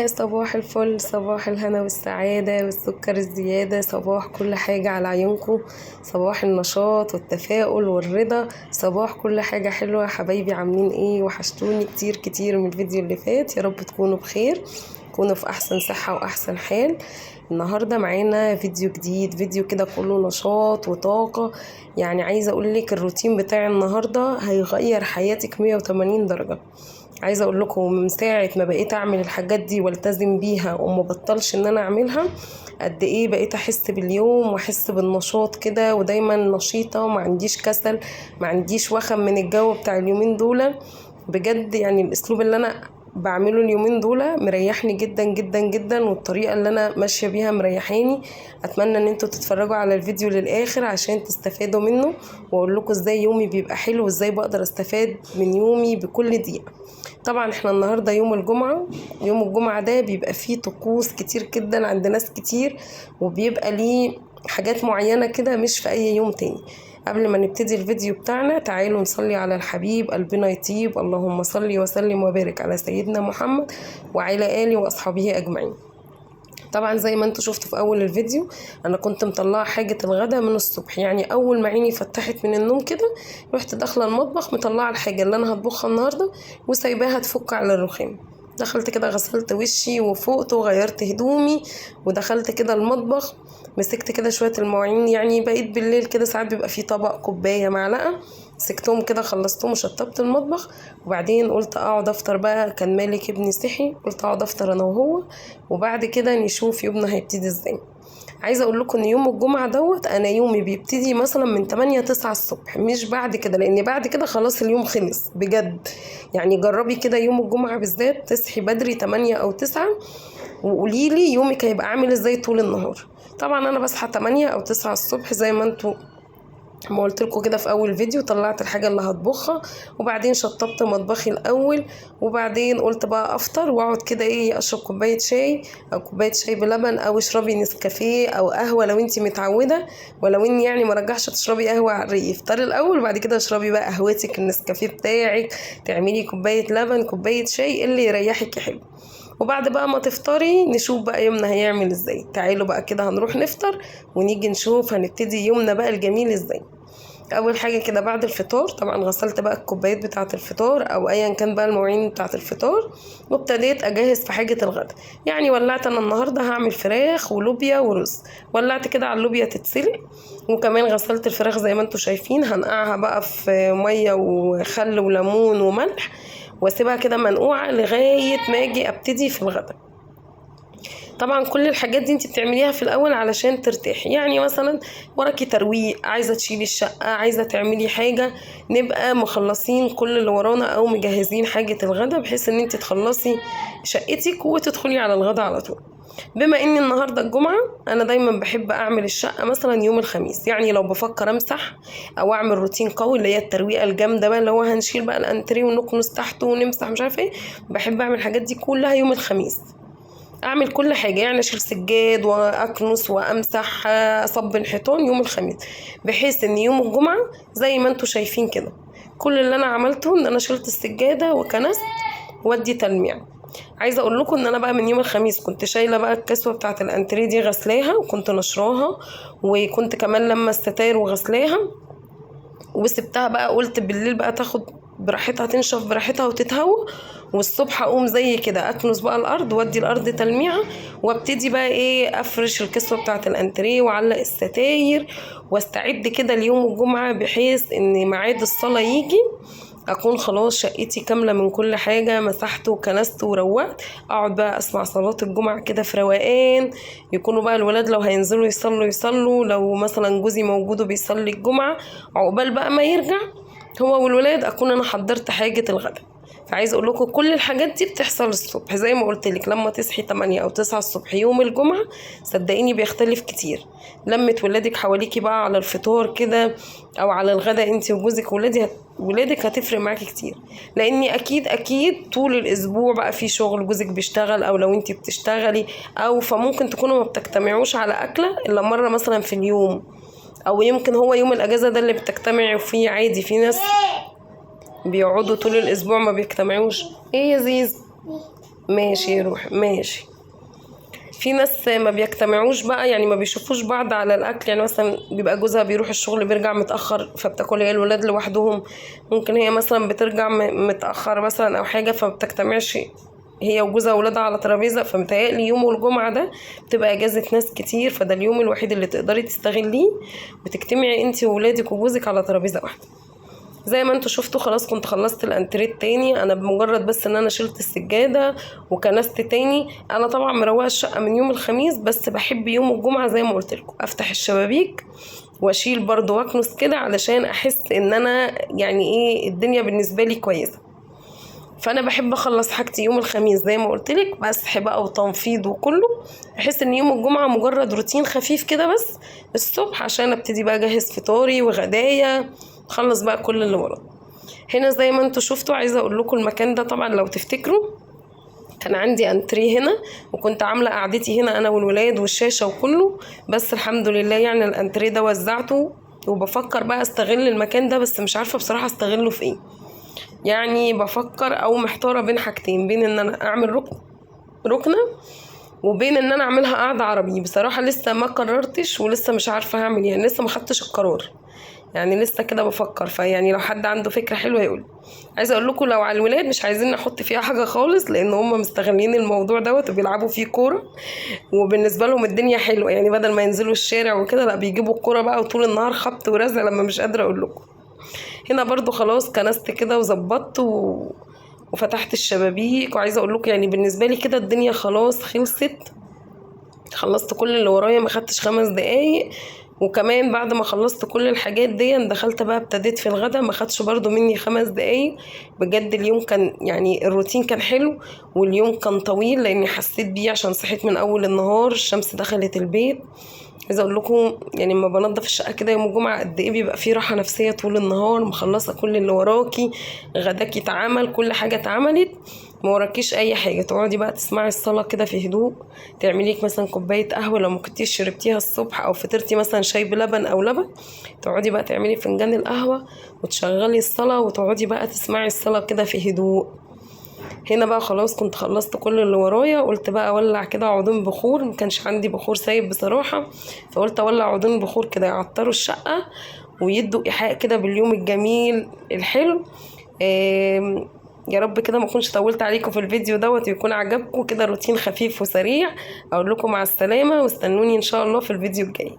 يا صباح الفل، صباح الهنا والسعادة والسكر الزيادة، صباح كل حاجة على عيونكم، صباح النشاط والتفاؤل والرضا، صباح كل حاجة حلوة. حبايبي عاملين ايه؟ وحشتوني كتير كتير من الفيديو اللي فات. يا رب تكونوا بخير، تكونوا في احسن صحة واحسن حال. النهاردة معانا فيديو جديد، فيديو كده كله نشاط وطاقة. يعني عايزة اقولك الروتين بتاع النهاردة هيغير حياتك 180 درجة. عايزة اقول لكم من ساعة ما بقيت اعمل الحاجات دي والتزم بيها وما بطلش ان انا اعملها، قد ايه بقيت احس باليوم واحس بالنشاط كده، ودايما نشيطة وما عنديش كسل، ما عنديش وخم من الجو بتاع اليومين دول. بجد يعني الاسلوب اللي انا بعمله اليومين دول مريحني جدا جدا جدا، والطريقة اللي انا ماشية بيها مريحاني. اتمنى ان انتوا تتفرجوا على الفيديو للاخر عشان تستفادوا منه، واقول لكم ازاي يومي بيبقى حلو وازاي بقدر استفاد من يومي بكل دقيقة. طبعا احنا النهاردة يوم الجمعة، يوم الجمعة ده بيبقى فيه طقوس كتير جدا عند ناس كتير، وبيبقى ليه حاجات معينة كده مش في اي يوم تاني. قبل ما نبتدي الفيديو بتاعنا تعالوا نصلي على الحبيب قلبنا يطيب. اللهم صل وسلم وبارك على سيدنا محمد وعلى آله وأصحابه أجمعين. طبعا زي ما انتوا شفتوا في اول الفيديو انا كنت مطلعه حاجة الغدا من الصبح، يعني اول ما عيني فتحت من النوم كده رحت داخله المطبخ مطلعه الحاجة اللي انا هطبخها النهارده وسايباها تفك على الرخام. دخلت كده غسلت وشي وفوقت وغيرت هدومي ودخلت كده المطبخ، مسكت كده شوية المواعين. يعني بقيت بالليل كده ساعات بيبقى فيه طبق كوباية معلقه، مسكتهم كده خلصتهم وشطبت المطبخ. وبعدين قلت اقعد افطر بقى، كان مالك ابني صحي، قلت اقعد افطر انا وهو وبعد كده نشوف يومنا هيبتدي ازاي. عايزه اقول لكم ان يوم الجمعة دوت انا يومي بيبتدي مثلا من 8 9 الصبح، مش بعد كده، لان بعد كده خلاص اليوم خلص بجد. يعني جربي كده يوم الجمعة بالذات تصحي بدري 8 او 9 وقولي لي يومك هيبقى عامل ازاي طول النهار. طبعا انا بصحى 8 او 9 الصبح زي ما انتوا ما قلت لكم كده في اول فيديو. طلعت الحاجة اللي هطبخها وبعدين شطبت مطبخي الاول، وبعدين قلت بقى افطر واقعد كده ايه اشرب كوباية شاي او كوباية شاي بلبن، او اشربي نسكافيه او قهوة لو انتي متعوده، ولو اني يعني ما رجحش تشربي قهوة على الريق. افطري الاول وبعد كده اشربي بقى قهوتك النسكافيه بتاعك، تعملي كوباية لبن كوباية شاي اللي يريحك يا حلو. وبعد بقى ما تفطري نشوف بقى يومنا هيعمل ازاي. تعالوا بقى كده هنروح نفطر ونيجي نشوف هنبتدي يومنا بقى الجميل ازاي. اول حاجة كده بعد الفطار طبعا غسلت بقى الكوبايات بتاعه الفطار او ايا كان بقى المواعين بتاعه الفطار، وابتديت اجهز في حاجة الغدا. يعني ولعت انا النهارده هعمل فراخ ولوبيا ورز، ولعت كده على اللوبيا تتسلق، وكمان غسلت الفراخ زي ما انتم شايفين، هنقعها بقى في مية وخل وليمون وملح واسيبها كده منقوعه لغاية ما اجي ابتدي في الغدا. طبعا كل الحاجات دي انت بتعمليها في الاول علشان ترتاحي. يعني مثلا وراكي ترويق، عايزه تشيلي الشقة، عايزه تعملي حاجة، نبقى مخلصين كل اللي ورانا او مجهزين حاجة الغدا، بحيث ان انت تخلصي شقتك وتدخلي على الغدا على طول. بما ان النهارده الجمعة، انا دايما بحب اعمل الشقة مثلا يوم الخميس. يعني لو بفكر امسح او اعمل روتين قوي اللي هي الترويقه الجامدة بقى، اللي هو هنشيل بقى الانتريه ونكنس تحته ونمسح مش عارفه ايه، بحب اعمل الحاجات دي كلها يوم الخميس. اعمل كل حاجة، يعني اشيل سجاد واكنس وامسح اصب الحيطان يوم الخميس، بحيث ان يوم الجمعة زي ما انتوا شايفين كده كل اللي انا عملته ان انا شلت السجادة وكنست وادي تلميع. عايزه اقول لكم ان انا بقى من يوم الخميس كنت شايله بقى الكسوة بتاعه الانتريه دي غسلاها وكنت نشراها، وكنت كمان لما الستاير وغسلاها وسبتها بقى، قلت بالليل بقى تاخد براحتها تنشف براحتها وتتهوى، والصبح اقوم زي كده اكنس بقى الارض وادي الارض تلميعه، وابتدي بقى ايه افرش الكسوة بتاعه الانتريه واعلق الستاير واستعد كده ليوم الجمعة، بحيث ان ميعاد الصلاة يجي اكون خلاص شقتي كاملة من كل حاجة، مسحت وكنست وروقت، اقعد بقى اسمع صلاة الجمعة كده في روقان. يكونوا بقى الولاد لو هينزلوا يصلوا يصلوا، لو مثلا جوزي موجود وبيصلي الجمعة، عقبال بقى ما يرجع هو والولاد اكون انا حضرت حاجة الغدا. فعايزه اقول لكم كل الحاجات دي بتحصل الصبح زي ما قلت لك، لما تصحي 8 او 9 الصبح يوم الجمعة صدقيني بيختلف كتير. لمة ولادك حواليكي بقى على الفطار كده او على الغدا انت وجوزك ولادك هتفرق معاكي كتير، لاني اكيد اكيد طول الاسبوع بقى في شغل، جوزك بيشتغل او لو انت بتشتغلي او فممكن تكونوا ما بتجتمعوش على اكله الا مرة مثلا في اليوم، او يمكن هو يوم الاجازة ده اللي بتجتمعوا فيه عادي. في ناس بيقعدوا طول الاسبوع ما بيجتمعوش. ايه يا زيز؟ ماشي يا روح ماشي. في ناس ما بيجتمعوش بقى، يعني ما بيشوفوش بعض على الاكل، يعني مثلا بيبقى جوزها بيروح الشغل بيرجع متاخر، فبتاكل هي الولاد لوحدهم. ممكن هي مثلا بترجع متاخر مثلا او حاجة، فبتجتمعش هي وجوزها وولادها على ترابيزة. فمتهيألي يوم الجمعة ده بتبقى اجازه ناس كتير، فده اليوم الوحيد اللي تقدري تستغليه وتجتمعي انتي وولادك وجوزك على ترابيزة واحدة. زي ما انتوا شفتوا خلاص كنت خلصت الانتريه التاني، انا بمجرد بس ان انا شلت السجادة وكنست تاني. انا طبعا مروقه الشقة من يوم الخميس، بس بحب يوم الجمعة زي ما قلت لكم افتح الشبابيك واشيل برضو واكنس كده، علشان احس ان انا يعني ايه الدنيا بالنسبة لي كويسة. فانا بحب اخلص حاجتي يوم الخميس زي ما قلت لك، مسح بقى وتنفيض وكله، بحس ان يوم الجمعة مجرد روتين خفيف كده بس الصبح، عشان ابتدي بقى اجهز فطاري وغدايا، خلص بقى كل اللي ورايا. هنا زي ما انتوا شفتوا عايزه اقول لكم المكان ده طبعا لو تفتكروا كان عندي انتريه هنا، وكنت عامله قعدتي هنا انا والولاد والشاشه وكله، بس الحمد لله يعني الانتريه ده وزعته، وبفكر بقى استغل المكان ده، بس مش عارفه بصراحة استغله في ايه. يعني بفكر او محتارة بين حاجتين، بين ان انا اعمل ركنه، وبين ان انا اعملها قعدة عربي. بصراحة لسه ما قررتش ولسه مش عارفه هعمل، يعني لسه ما خدتش القرار، يعني لسه كده بفكر. فيعني لو حد عنده فكرة حلوة يقول. عايزه اقول لكم لو على الولاد مش عايزين نحط فيها حاجة خالص، لان هم مستغلين الموضوع دوت وبيلعبوا فيه كورة، وبالنسبة لهم الدنيا حلوة، يعني بدل ما ينزلوا الشارع وكده لا بيجيبوا الكورة بقى، وطول النهار خبط ورزع لما مش قادرة اقول لكم. هنا برضو خلاص كنست كده وظبطت وفتحت الشبابيك، وعايزه اقول لكم يعني بالنسبة لي كده الدنيا خلاص خلصت، خلصت كل اللي ورايا، ما خدتش 5 دقايق. وكمان بعد ما خلصت كل الحاجات دي دخلت بقى ابتديت في الغدا، ما خدش برضو مني 5 دقايق. بجد اليوم كان يعني الروتين كان حلو، واليوم كان طويل لاني حسيت بيه عشان صحيت من اول النهار، الشمس دخلت البيت. عايزه اقول لكم يعني لما بنضف الشقة كده يوم الجمعة قد ايه بيبقى فيه راحة نفسية طول النهار، مخلصة كل اللي وراكي، غداكي اتعمل، كل حاجة اتعملت، ما وراكيش اي حاجة. تقعدي بقى تسمعي الصلاة كده في هدوء، تعملي لك مثلا كوباية قهوة لو ما كنتيش شربتيها الصبح، او فطرتي مثلا شاي بلبن او لبن، تقعدي بقى تعملي فنجان القهوة وتشغلي الصلاة، وتقعدي بقى تسمعي الصلاة كده في هدوء. هنا بقى خلاص كنت خلصت كل اللي ورايا، قلت بقى اولع كده عودين بخور، ما كانش عندي بخور سايب بصراحة، فقلت اولع عودين بخور كده يعطروا الشقة ويدوا ايحاء كده باليوم الجميل الحلو. يا رب كده ما اكونش طولت عليكم في الفيديو دوت، ويكون عجبكم كده روتين خفيف وسريع. اقول لكم مع السلامة، واستنوني ان شاء الله في الفيديو الجاي.